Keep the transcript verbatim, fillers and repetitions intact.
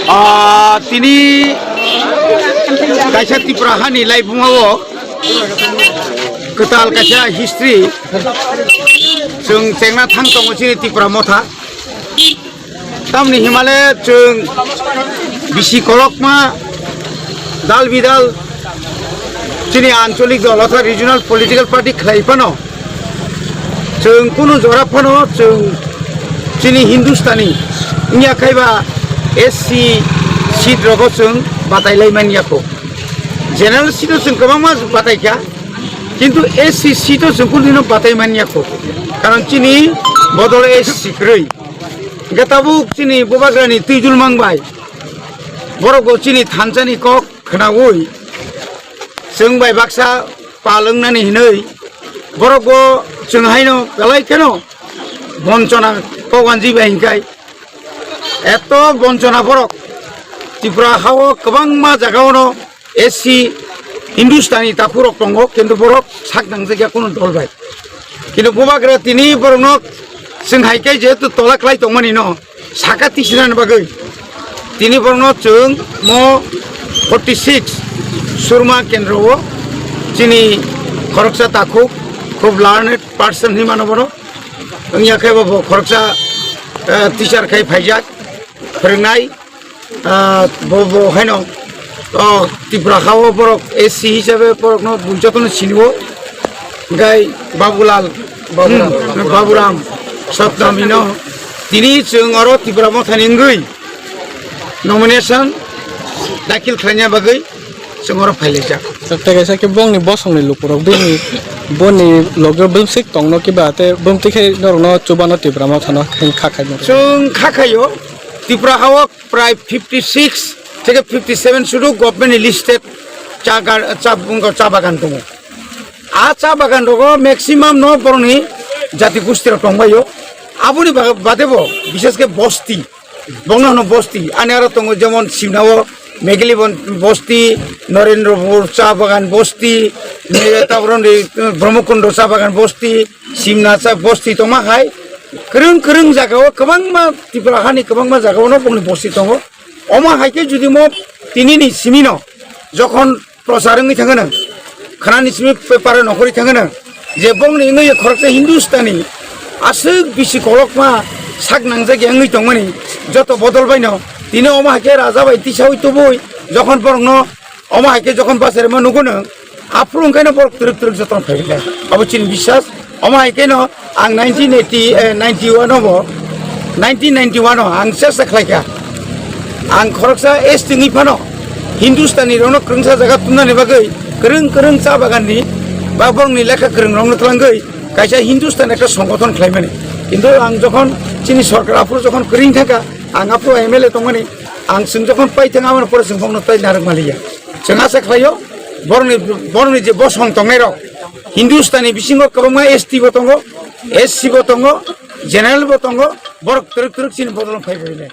Ah, tini kaisa Tripura hani laibuma o kwtal kaisa history chwng chengna thang tongo chini Tripura motha. Tamni himale chwng bisi kolokma dal bidal chini ancholik dol otha regional political party khlai phano chwng kunu jora phano chwng chini Hindustani wngya khaiba S C seat rogo chwng batai lai manya kho. General seat o chwng kwbangma batai kha, kintu S C seat o chwng kunu dino batai manya kho, karon chini bodol S C kwrwi. Hingke tabuk chini bubagrani twijul mang bai. Borok bo chini thansani kok khnaui chwng bai baksa pal wngnani hinui borok bo chwng haino belai kheno bonchona kok wanji bai hingkai. Eto bonchona borok Tripura hao kwbangma jagaono S C Hindustani takhurok tongo, kintu borok sak nangjakya kunu dol bai. Kintu bubagra tini borokno chwng hai khe jehetu tola khlai tongmani no saka tisinani bagwi tini borokno chwng mo forty six Surma kendro o chini khoroksa takhuk khub learned person hinwi mano bono. Wngya khe bo, bo khoroksa, eh, teacher khai phaijak, phwrwngnai. Ah, bo, bo haino, oh, Tripura hao borok S C hisabe borokno jotono sinio. Gai Babulal, Baburam, hmm, Baburam Satnamino. Tini chwng oro Tripura mothani wngwi nomination dakhil khlaina bagwi chwng oro phailaijak. Tei kaisa khe bongni bosongni lukurok bini boni loge bumsik tongno kiba tei bumtwi khe norokno chubano Tripura mothano kha khai. Chwng kha khaio Tripura hao prai fifty six theke fifty seven sudu government ni listed cha gar-, cha, cha bagan tongo. A cha bagan rogo maximum no borokni jati gusti rok tongbaio. Aboni ba-, bade bo bishes khe bosti. Bongno hwno bosti, ani aro tongo jemon Simnao Megili bon-, bosti, Norendropur cha bagan bosti, ne-, taboroni Brahmakundo cha bagan bosti, Simna cha bosti tongma hai. Kwrwng kwrwng jagao kwbangma Tripura hani kwbangma jagaono bongni bosti tongo. Omo hai khe judi mo tinini simino jokhon prochar wngwi thangano, khanani simi paper-o nokhorwi thangano je bongni wngwi khoroksa Hindustani aswk bisi kolokma sak nangjak ya wngwi tongmani joto bodol baino tini omo hai khe raja bai tisaui tubui jokhon borokno omo hai khe jokhon bacharima nugo no aphuru wngkhaino borok twrwk twrwk jotono phaibai abo chini biswas. Omo hai kheno ang nineteen eighty, eh, ninety one o bo, nineteen ninety one o ang chesta khlai kha. Ang khoroksa S T wngwi phano Hindustani rokno kwrwngsa jaga tumnani bagwi kwrwng kwrwng cha bagan ni ba borokni lekha kwrwng rokno twlangwi kaisa Hindustan ekta songothon khlaimani. Kintu ang jokhon chini sorkar aphuru jokhon kwrwng thangkha, ang aphuru M L A tongmani, ang chwng jokhon pai thang aboni pore chwng bokno tai narwk maliya. Chwng asa khlaio, borokni, borokni je bosong tongnai rok, Hindustani bisingo kwbangma S T bo tongo, S C bo tongo, general bo tongo, borok twrwk twrwk chini bodolno phai phai le.